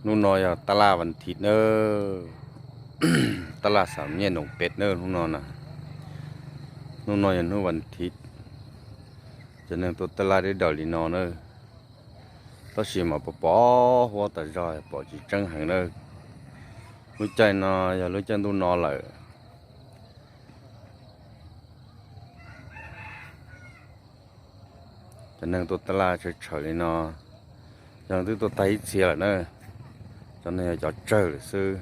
Hnub no yog taj laj vas thiv nawb, taj laj xam nyej noom pem nawb hnub no na. Hnub no yog hnub vas thiv, cov neeg tuaj taj laj deb dawm li no na. Tab sis mas pom pom huab tas zog pom tsis tseeb heev na. Lub caij no yog lub caij ntuj no lawm. Cov neeg tuaj taj laj tshawm tshawm li no, yog twb tuaj tag ib txhia lawm na. Cov neeg yog cov tsawg lawm xwb.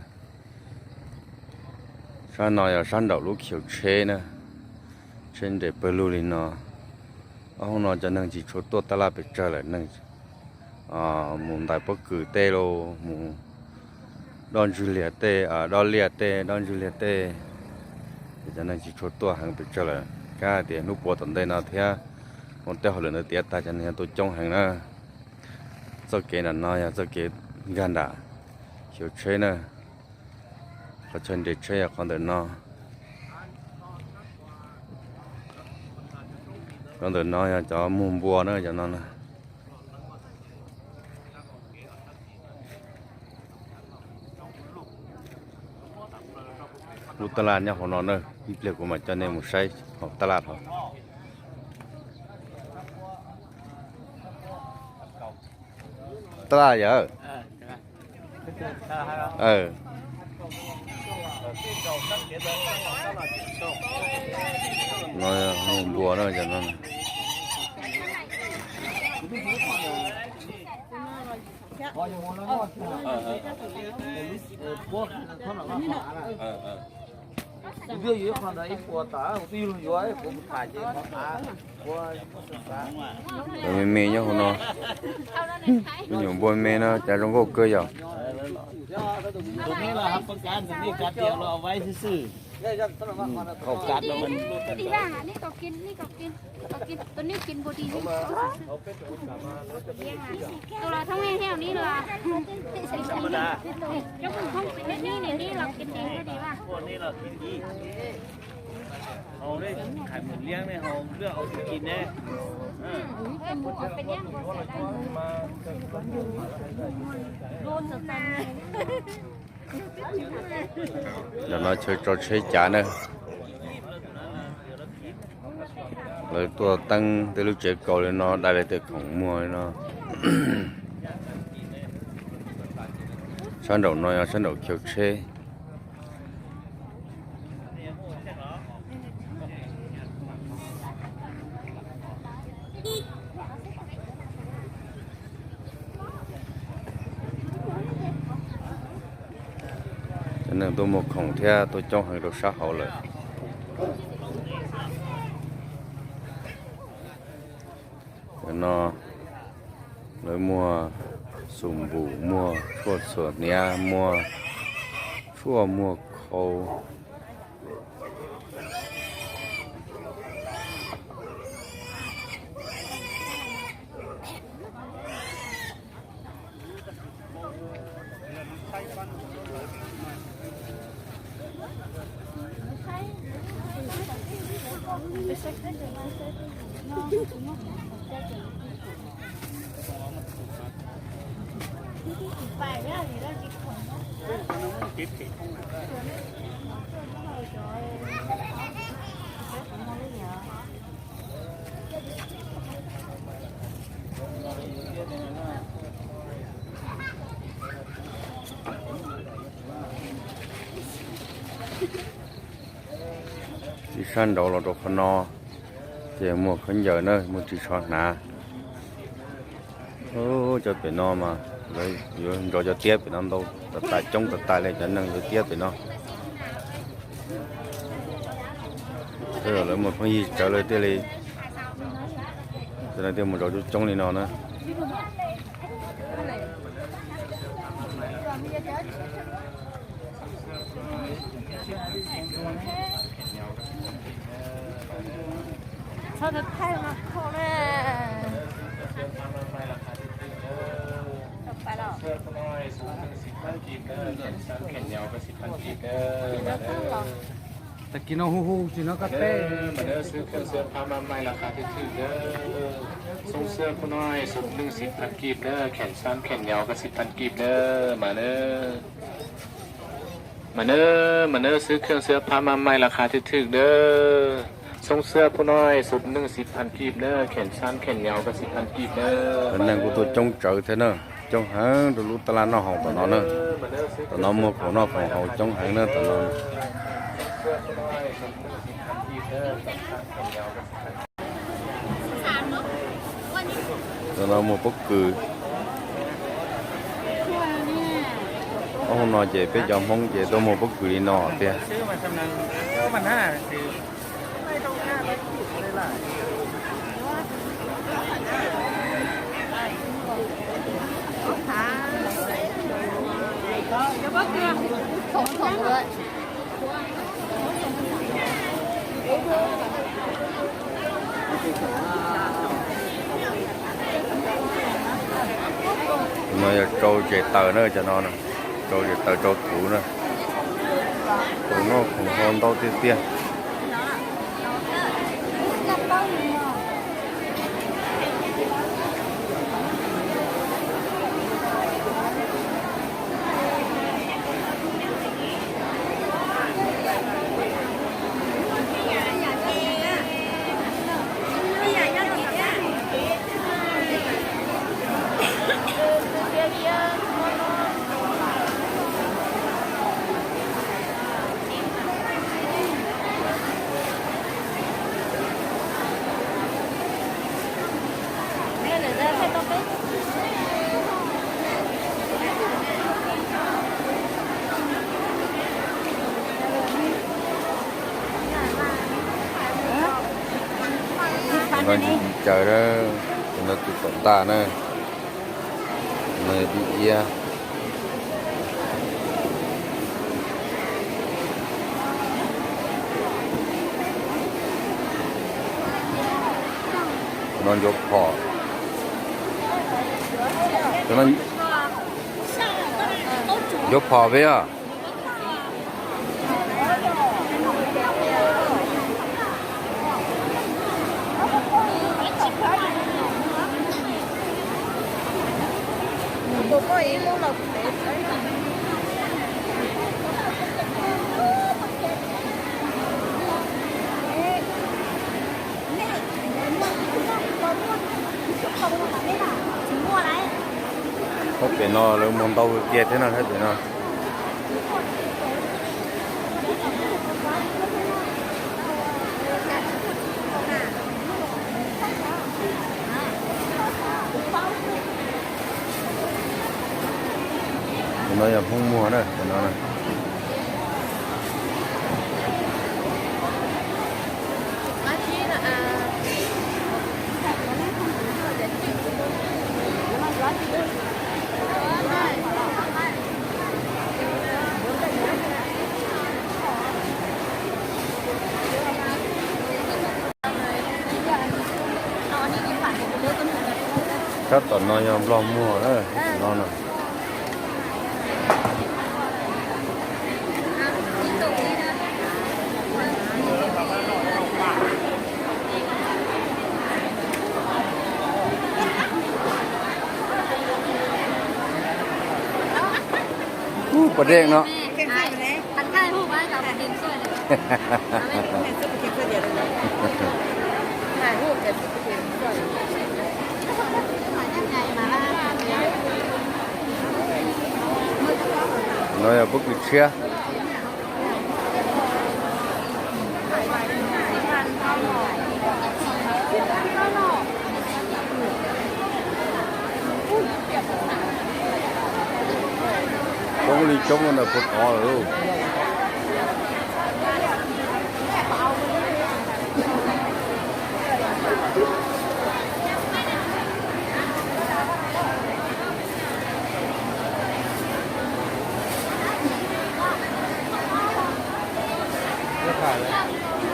Sab no yog sab nraum lub khiv tsheb na, tsheb nres pawg lug li no. Ob hnub no cov neeg tsis tshua tuaj taj laj pes tsawg lawm, neeg mus ntais pob kws tej los mus dob ntswg liag tej, dob liaj tej, dob ntswg liag tej. Ces cov neeg tsis tshua tuaj heev pes tsawg lawm, kab hais tias hnub puav tom ntej no thiab ua tej hauj lwm ntawd tiav tag cov neeg yog tuaj coob heev na. Txoj kev nram no yog txoj kev nkag nram khiv tsheb na. Qhov chaw nres tsheb yog qhov ntawm no. Qhov ntawm no yog cov muag npua na, cov no na. Lub taj laj nyob hauv no na, ib pliag kuv mam coj nej mus saib hauv taj laj hauv. Taj laj yawm. No muag npua na, cov no. Cov me me nyob hauv no, me nyuam npua me no cas zoo nkauj kawg yom. Ntawm no chaw tso tsheb cav na. Lawv tuaj teeb tej lub tsev kaus li no, dai li tej khoom muag li no. Sab nraum no yog sab nraum khiv tsheb. Cov neeg tuaj muag khoom thiab tuaj coob heev rau sab hauv lawm. Cov no lawv muag xum npum, muag tshuaj txhuam hniav, muag tshuaj muag khau. Tsis sab nraud los rau qhov no, ces muag khaub ncaws na, muag ris tsho hnav. Cov pem no mas lawv yuav nrov cov tiab pem no ntau tas tas, coob tas tas li cov neeg yuav tiab pem no. Tej zaum lawv muaj phooj ywg tsawv lawm thiaj li, cov neeg thiaj mus nrov coob coob li no na. Tag kis no hu hu tsis no koj teb. Mas nab xwb khab xwb phab maj maij las khas thwj thwj nab. Xoob xwb phab noj xwb nws xib phav kib nab, khem xab khem nyaus koj xib phav kib nab mas nab. Mas nab, mas nab xwb khab xwb phab maj maij las khas thwj thwj nab. Xoob xwb phab noj xwb nws xib phav kib nab, khem xab khem nyaus koj xib phav kib nab. Neeg kuj tuaj coob tsawv thiab na, coob heev rau lub tab laj noj haus tom no na. Tom no muag khoom noj khoom haus coob heev na tom no. Tom no muag pob kws. Ob hmo no ces peb cov Hmoob ces tuaj muag pob kws li no tiag. No yog rau tsev taws na, cov no rau tsev taws rau kuv na. Khoom noj khoom haus ntau tiag tiag. No yog dib caws na, no tus tom ntag na, no yog dib iab. No ncuav phom, ncuav phom peb yog. Thaj pem no lawv muag ntau kiag thiab no thaj pem no. Tus no yog Hmoob muag na, tus no na. Sab tom no yog Nplog muag na, no na. Ub, pas dej no. No yog pob kws tshiab. Coob li coob ntawm puag tod lawm.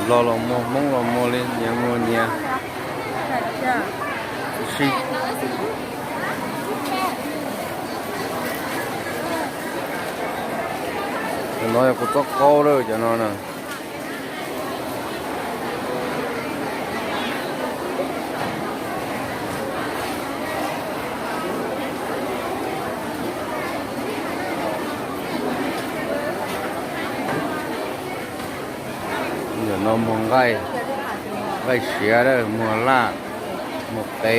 Nplog los muag, Hmoob los muag li, nyias muag nyias. Cov no yog kua txob qaub lawm cov no na. No muag nqaij, nqaij siav, muag laj, muag qe,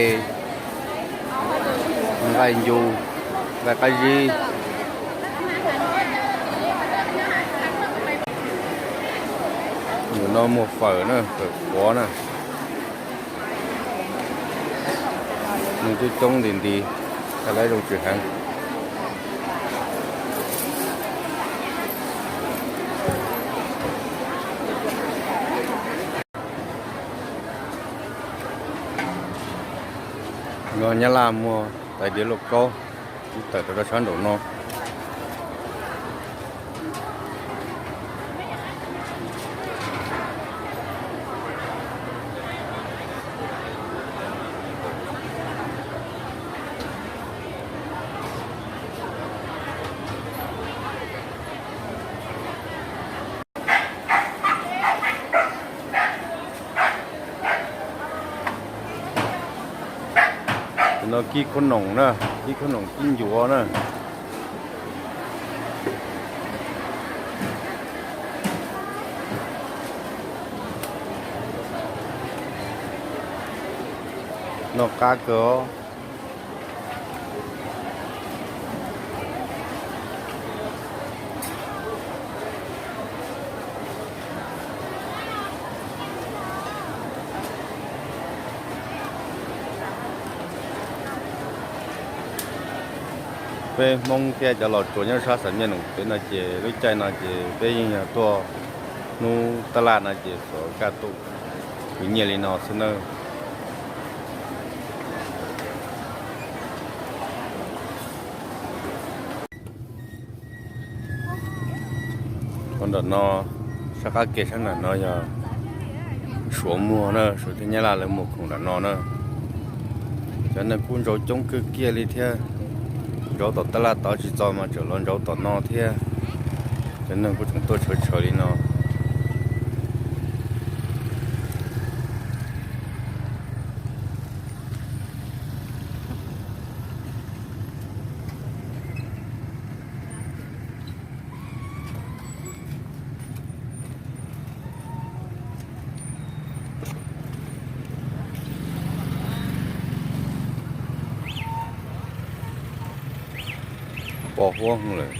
nqaij ncu, nqaij qab zib. Ntawm no muag fawm na, fawm qhuav na. Neeg coob coob nti nti, thaij lawv zoo tsis heev. No Nyab Laj muag tais diav lauj kaub, tawm rau rau sab nraum no. No kib khaub noom na, kib khaub noom kib ncuav na. Noj qab kawg os. Peb Hmoob thiab cov los tsuas nyob sab Xam Nyaj Noom Pem no ces lub caij no ces peb yeej yog tuaj hnub tab laj no ces xuas kaj tuaj khwv nyiaj li no xwb nawb. Ua ntawm no, sab qab ke sab nram no yog Suav muag na, Suav thiab Nyab Laj lawv muag khoom nram no na. Cov neeg kuj ntsauv coob kawg kiag li thiab. Ntsauv tom tab laj tod tsis txog mas tseem los ntsauv tom no thiab. Cov neeg kuj tseem tuaj tshawv tshawv li no. Pos huab lawm.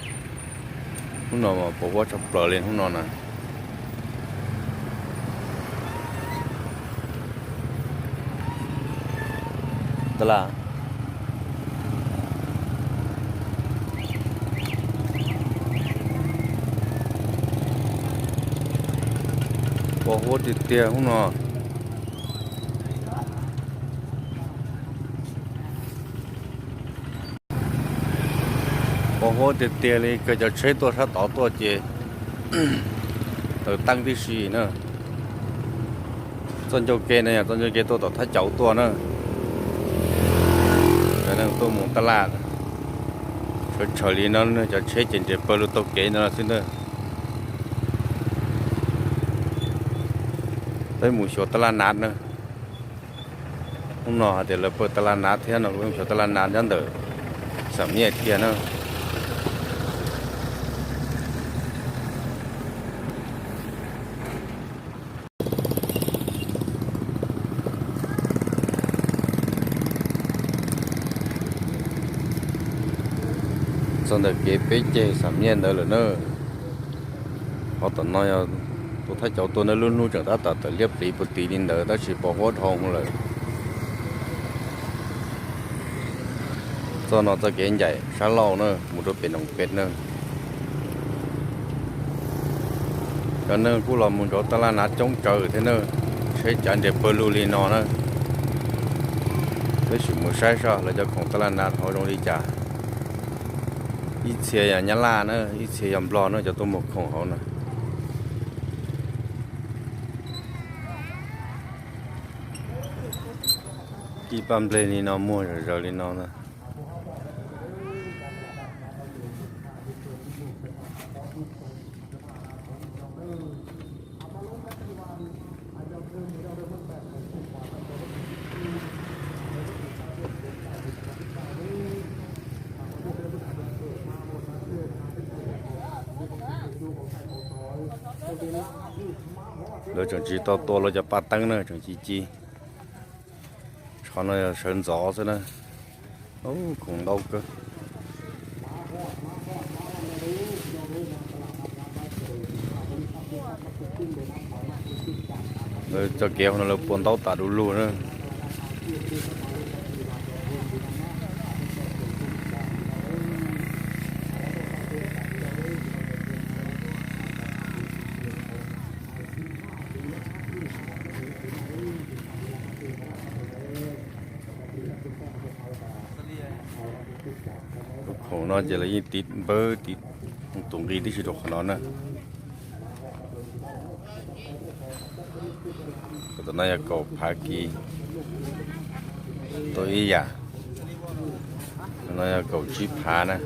Hnub no mas pos huab tshaj plaws li hnub no na. Tab laj, pos huab tiag tiag hnub no. Pos huab tiag tiag li, kawg cov tsheb tuaj sab tod tuaj ces taws teeb tib si na. Txoj ncauj ke no yog txoj ncauj ke tuaj tom Thab Cauv tuaj na. Cov neeg tuaj mus tab laj, tshawv tshawv li no, cov tsheb ces nres pawg lug taug kev no xwb ntag. Peb mus xyuas tab laj nav na. Hnub no hais tias lawv pawg tab laj nav thiab no, kuv mus xyuas tab laj nav nyob ntawm Xam Nyaj Thiaj na. Txog ntawm kev peb ceg Xam Nyaj ntawd lawm na. Qhov tom no yog tus Thab Cauv tuaj, nws lub hnub tseem tab tom tawm liab pliv puag tid li ntawd tab sis pos huab dhau lawm. Txoj no txoj kev ncaim sab laug na mus rau pem Noom Pem na. Cov neeg kuj los mus ntsauv tab laj nav coob tsawv thiab na, tsheb cav nres pawg lug li no na. Peb sim mus saib saib lawv cov khoom tab laj nav hauv zoo li cas. Ib txhia yog Nyab Laj na, ib txhia yog Nplog na, cov tuaj muag khoom hauv na. Ib pab nplej li no muag zom zaws li no na. Lawv tseem tsis tau tua lawv cov paj teeb na, tseem ci ci. Qhov no yog sawv ntxov xwb na. Khoom ntau kawg. Lawv txoj kev no lawv puas ntaub tas du lug na. Tus khoom no ces lawv yeej tiv npawb tiv tus nqi tib si rau qhov no na. Tam no yog kaum phav kis tau ib yam, no yog kaum tsib phav na.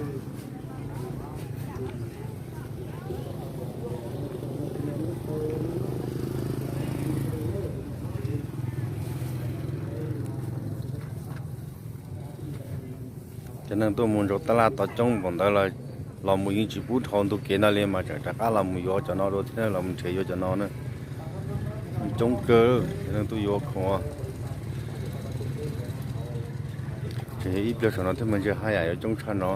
Cov neeg tuaj mus nraum tab laj tod coob npaum ntawd los, los mus yeej tsis pub dhau ntug kev no li mas tseem rov qab los mus yuav cov no dua thiab, los mus nrhiav yuav cov no na. Coob kawg cov neeg tuaj yuav khoom. Tseem yog ib pliag saum no thiab mas ntshe haj yam yuav coob tshaj no.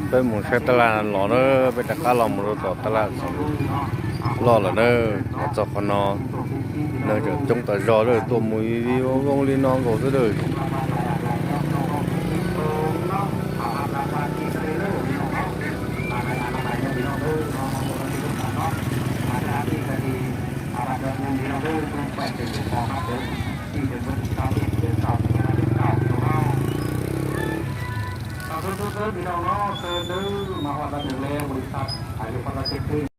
Peb mus saib tab laj los na, peb rov qab los mus rau tom tab laj loj lawm na. Los txog qhov no neeg tseem coob tas zog lawm, tuaj mus vij vij vooj vooj li no nkaus xwb lawm.